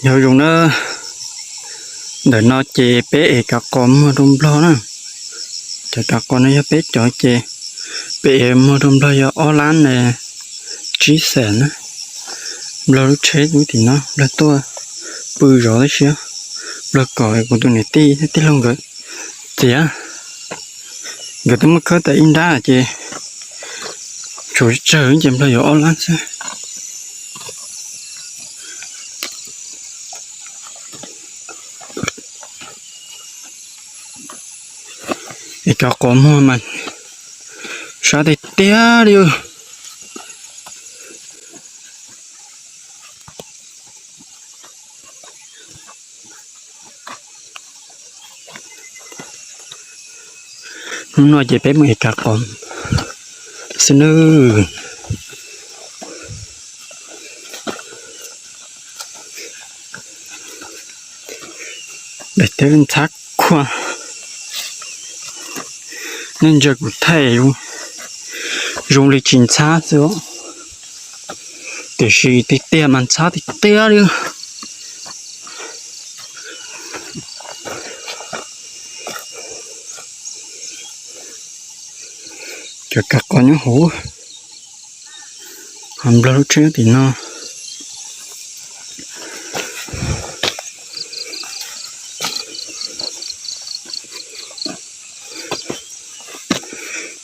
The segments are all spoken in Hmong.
Nyob zoo na, ntawm no ces peb ev kav qos muag rau nplog na. Cov kav qos no yog peb cov ces peb ev muag rau nplog yog ob lab tsib xees na. Nplog lub tsheb lub tim no nplog tuaj pw zov tib si, nplog kom kuv tus niam tij thiab tij laug nkawd txiav. Nkawd twb muab khawb tas ib nrab ces tshuav tsawg ces nplog yuav ob lab xwb. Es cov qos muag mas sab tiag tiag li. Hnub no ces peb mus ev kav qos xwb nawb. Daim teb ntxhab khuaj, nej ntsia kuv thaij zoo li tsis ntxhab xwb, tiam sis tiag tiag mas ntxhab tiag tiag li. Cov kav qos nyob hauv, ho nplog lub tsheb tim no.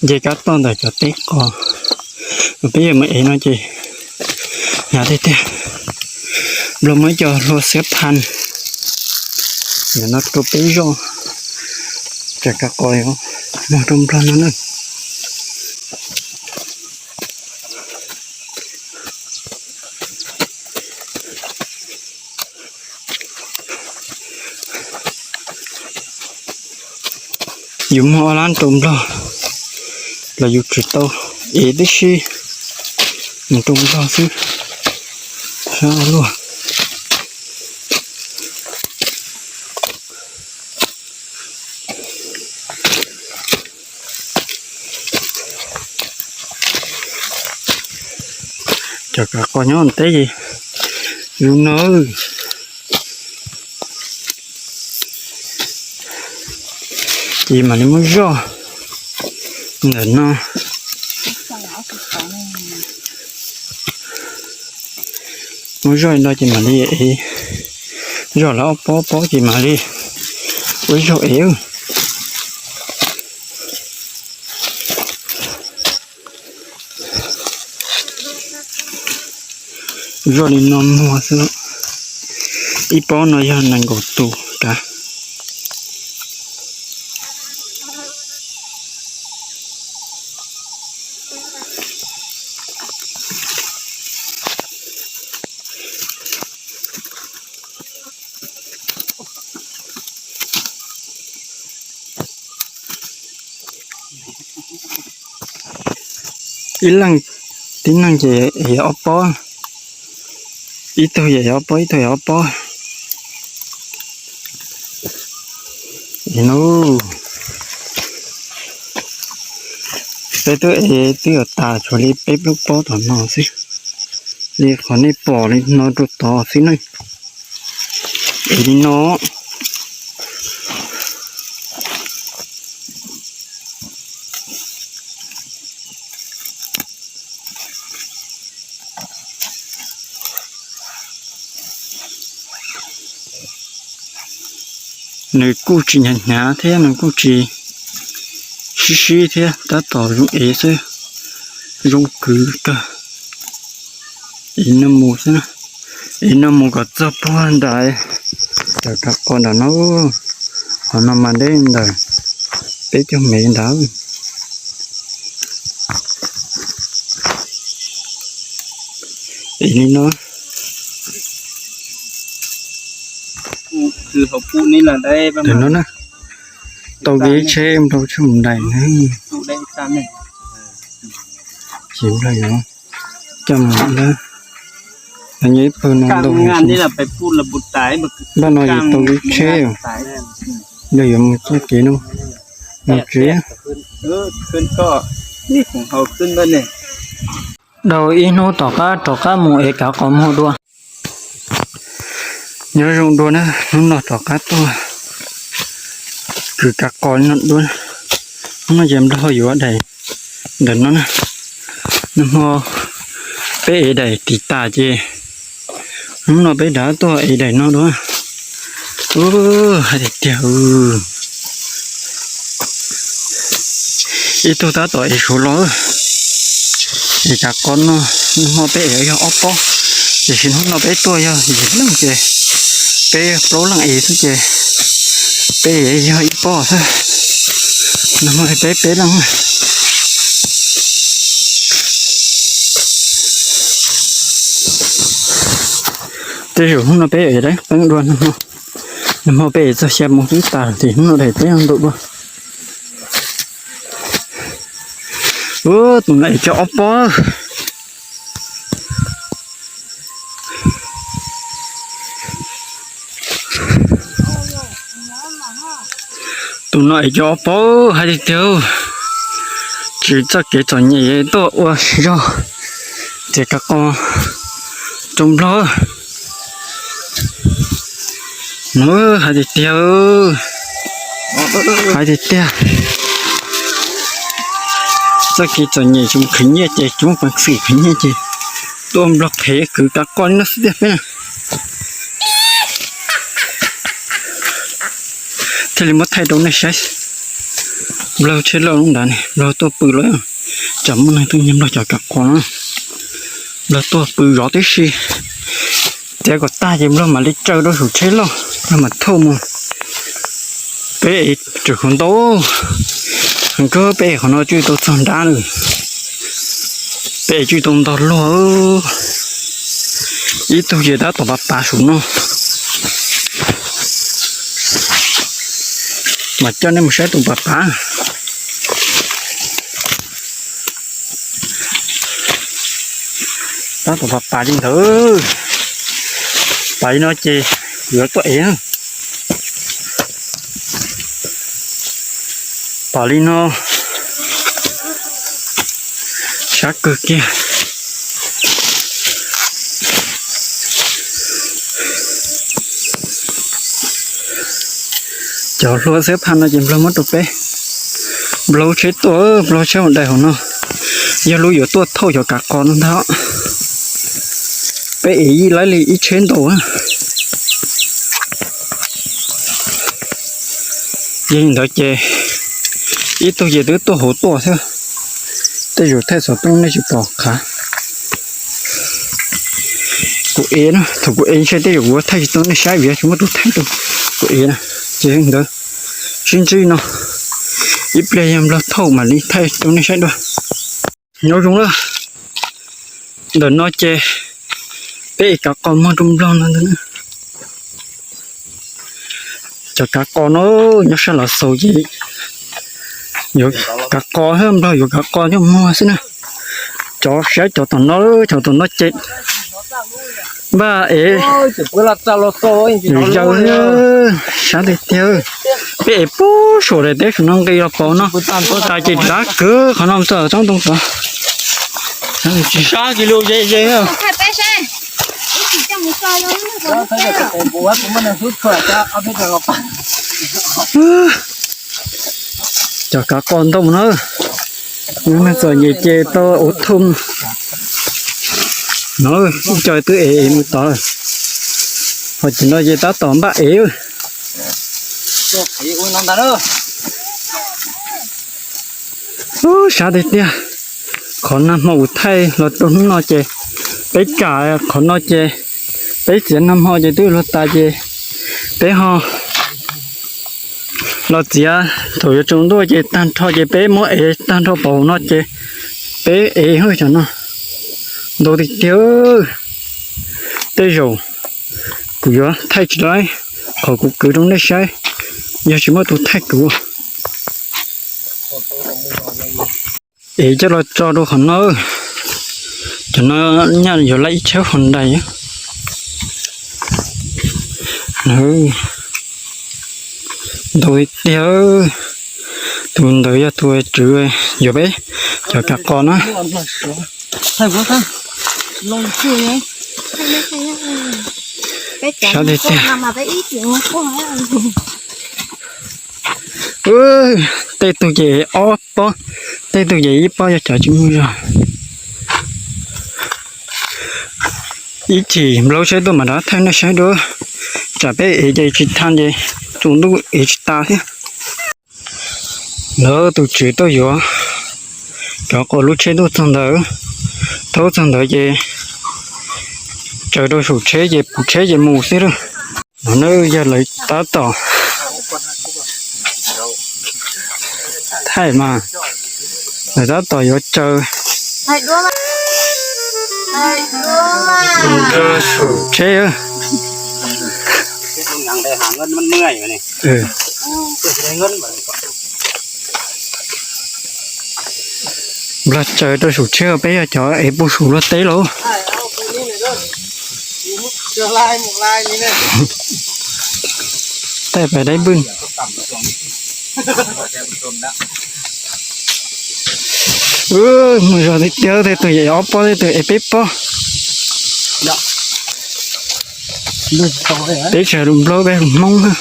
Nce kab toj ntawm cov teb qos uas peb yuav mus ev no ces hnyav tiag tiag. Nplog muaj ib co hlua xiab phan, nim no rau peb zoj, cov kav qos muag rau nplog no na. Yus muag ob lab rau nplog los yus tsis tau ev tib si, mus rau nplog xwb, sab luaj. Cov kav qos nyob teb ces zoo no, ces mam li muab zoj ntawm no, muab zoj li no ces mam li ev, zoj lawv ob pob pob ces mam li ua zog ev. Zoj li no muag xwb, ib pob no yog nees nkaum tus kav. Ib leeg, tib neeg ces yog ob pob, ib tug yog ob pob, ib tug yog ob pob. Peb twb ev twb yuav tas tshuav li peb lub pob tom no xwb, li qhov nej pom li no rau tod xwb ne. Es li no, nws kuj tsis hnyav hnyav thiab nws kuj tsis sib sib thiab, tab tom zoo ev xwb, zoo kwv kawg. Ev no mus xwb, ev no mus kom txog puag nram cov kav qos nram no, qhov no mas deb ntawm peb caug mev ntawd. Ev li no, no na, tau kev tsheb nrau tsheb mus ntais na, ces nplog yuav coj mus ntab, nyob ib pawg no ntau heev. Npaj no yus tau kev tsheb, nplog yuav mus txoj kev no, mus tsev. Dhau ib hnub tom qab rov qab mus ev kav qos muag dua. Nyob zoo dua na, hnub no rov qab tuaj kwv kav qos li no dua. Hnub no ces Nplog yuav daim ntawm no na. Nag hmo peb ev daim tiv tas ces hnub no peb rov tuaj ev daim no dua. Hais tiag tiag, ib tug tab tom ev suav los. Es kav qos no, nag hmo peb ev yog ob pob, tiam sis hnub no peb tuaj yog yim leej ces peb plaub leej ev xwb ces peb ev yog ib pob xwb. Nag hmo peb peb leej. Tej zaum hnub no peb ev peeb dua, nag hmo peb ev txog xya moo xwb tas ces hnub no daim peb ntau dua. Tus no ev cov ob pob. Tus no es cov ob pob hais tiag tiag, tsis txoj kev txom nyem tuaj ua zog txiav kav qos rau Nplog. No hais tiag tiag, hais tiag tiag, txoj kev txom nyem tsis mus khwv nyiaj ces tsis muaj peev xwm khwv nyiaj ces tuaj Nplog qhev kwv kav qos li no xwb tiag peb na. Thiaj li muab thaij rau nej saib. Nplog tsheb loj lub nrad ne, Nplog tuaj pw los, tsam muaj neeg tuaj nyiag Nplog cov kav qos no. Nplog tuaj pw zov tib si, txiav kom tag ces Nplog mam li tsaws rau saum tsheb loj, Nplog mam thauj mus. Peb ev tseem hauv ntau, nkawd peb ev qhov no tswj tau txog nrad lawm. Peb ev tswj tau ntog luag, ib tug ces tab tom pav pav saum no. Mas coj nej mus saib tus pav pav. Tab tom pav pav li ntawd, pav li no ces yuav tuaj ev. Pav li no, sab kawg kiag. Cov hlua xab phaj no ces Nplog muab rau peb. Nplog tsheb tuaj, Nplog tsheb mus dai hauv no, yog lub yuav tuaj thauj cov kav qos no ntag. Peb ev ib laib li ib tsheb ntau. Yog li ntawd ces ib tug ces twb tuaj hauv tuaj thiab. Tej zaum thaij xov tooj nej tsis pom qhav. Kuv ev na, thaum kuv ev ntshe tej zaum kuv thaij tsis tau nej saib vim tsis muaj tus thaij rau kuv ev na. Ces ntawd, sib ntsib no, ib pliag yog Nplog thauj mam li thaij rau nej saib dua. Nyob zoo lawm, ntawm no ces peb ev kav qos muag rau Nplog no ntag. Cov kav qos no nyob sab Lav Xaus ces yuav kav qos, Nplog yuav kav qos coj muag xwb na. Cov saib cov tom no, cov tom no ces npaj ev zaws, sab tiag tiag. Peb ev puag saum daim teb saum no nqis los pov no, tas ces rov kawg qhov no txog tsob ntoo tod. Cov kav qos ntau na, neeg txom nyem ces tau ua thum no, ib co twb ev ev mus tod, ho cov no ces tab tom npaj ev. Ub, sab tiag tiag. Qhov nag hmo kuv thaij los rau hnub no ces peb kam qhov no ces peb txiav nag hmo ces twb luag tas ces peb ho los txiav thaum yuav tsaus ntuj ces tag nrho ces peb muab ev tag nrho pov no ces peb ev hwj cov no ntau tiag tiag. Tej zaum kuv yuav thaij tsis tau qhov kuv kwv rau nej saib, yog tsis muaj tus thaij kuv. Es coj los tso rau qhov no, cov no nyaj yuav laib ib tsheb Hyundai. Ntau tiag, tus ntawd yog tus tswv yuav peb cov kav qos na. Sab tiag tiag. Tej tug ces ob pob, tej tug ces ib pob, yog cov tsis muaj zog. Ib chim nplaub tsheb tuaj mam rov thawj nej saib dua, tsam peb ev ces tsis tau ces tsaus ntuj ev tsis tas thiab. Lawv tus tswv tuaj yuav cov quas lub tsheb tuaj txog ntawd, tuaj txog ntawd ces tsaws rau saum tsheb ces puv tsheb ces mus xwb lawm. No na yog lawv tab tom thaij mas, lawv tab tom yuav tsaws tsheb. Nplog tsaws rau saum tsheb, peb yog cov ev puag saum luag teb lauj. Tej pem dab pwj. Muaj zog tiag tiag, tej tug yam ob pob, tej tug ev peb pob. Peb tsis hais lus Nplog, peb hais lus Hmoob na.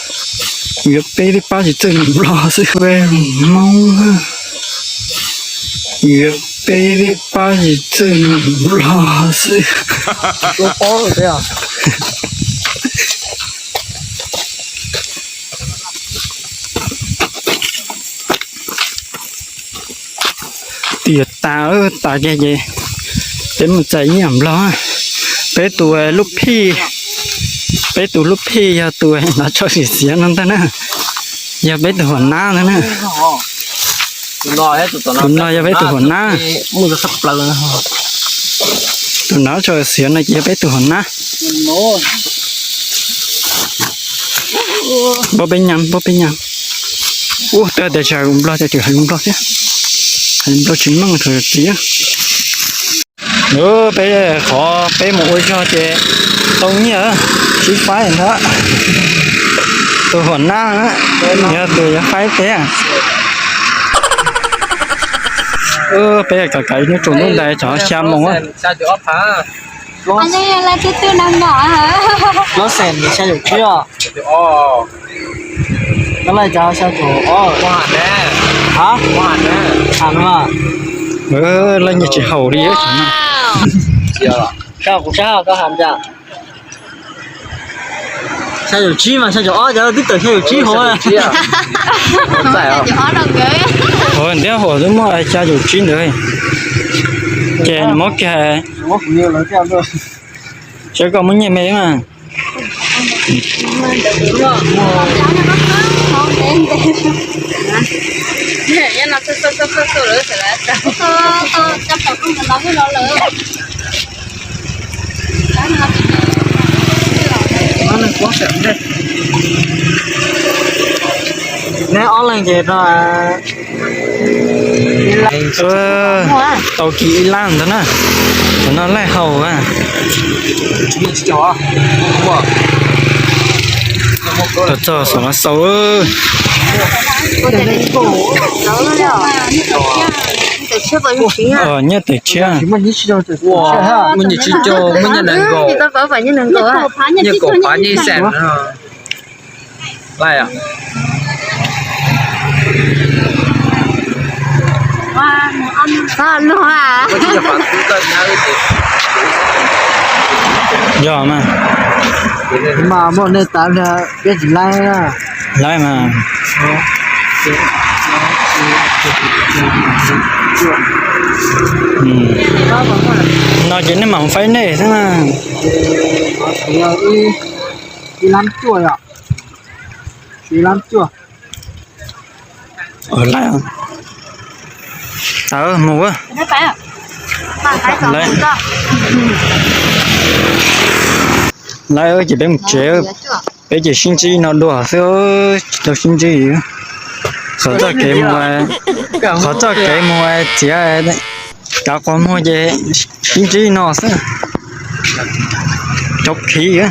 Yuav peb tej pab tsis txawj lus Nplog xwb, peb hais lus Hmoob na. Yuav peb tej pab tsis txawj lus Nplog xwb. Twb yuav tas, tas kiag ces peb mus txais nyiaj Nplog. Peb tus lub phij, peb tus lub phij yog tus hnav tsho xiav xiav no ntag na, yog peb tus huam nab ntag na. Tus no yog peb tus huam nab. Tus hnav tsho xiav no ces yog peb tus huam nab. Npauj peb nyas, npauj peb nyas. Ub, twb tias tsis hais lus Nplog ces tseem hais lus Nplog thiab. Hais lus Nplog tsis meej thaum txiv. Peb qhov peb mus ua zog ces tau nyiaj, sib faib ntag. Tus huam nab, yog tus yuav faib peb. Peb kam kav ib hnub tsaus ntuj ntais txog xya moos. Lub xees xya caum tsib os. Koj laij cas xya caum ob? Leej niag tsis haum li. Kuv sab koj has cas? Xya caum tsib mas xya caum ob cas twb tawm xya caum tsib hauv. Hauv ntiab hauv twb muaj xya caum tsib ntawd. Ces nws muab kiag, saib koj muab nyiaj me mas. Neb ob leeg ces rau. Tau kiag ib lab ntawd na. Tam no laij haus a. Txog xov no xaus. Nyiaj tawm tshiab. Muaj nyiaj tsib caug, muaj nyiaj nees nkaum, nyiaj kaum phav, nyiaj ib xees. Laij. Yog mas. Mas muaj nej tav nrag peb tsis laib. Laib mas. No ces nej mam faib nej xwb na. Ib lab cuaj yom. Ib lab cuaj. Laib, tawv mus. Laib, ces peb mus tsev. Peb ces sib ntsib no dua xwb, tsis tau sib ntsib. Qhov txoj kev mus, qhov txoj kev mus txiav kav qhov muag ces sib ntsib no xwb. Cov khiv.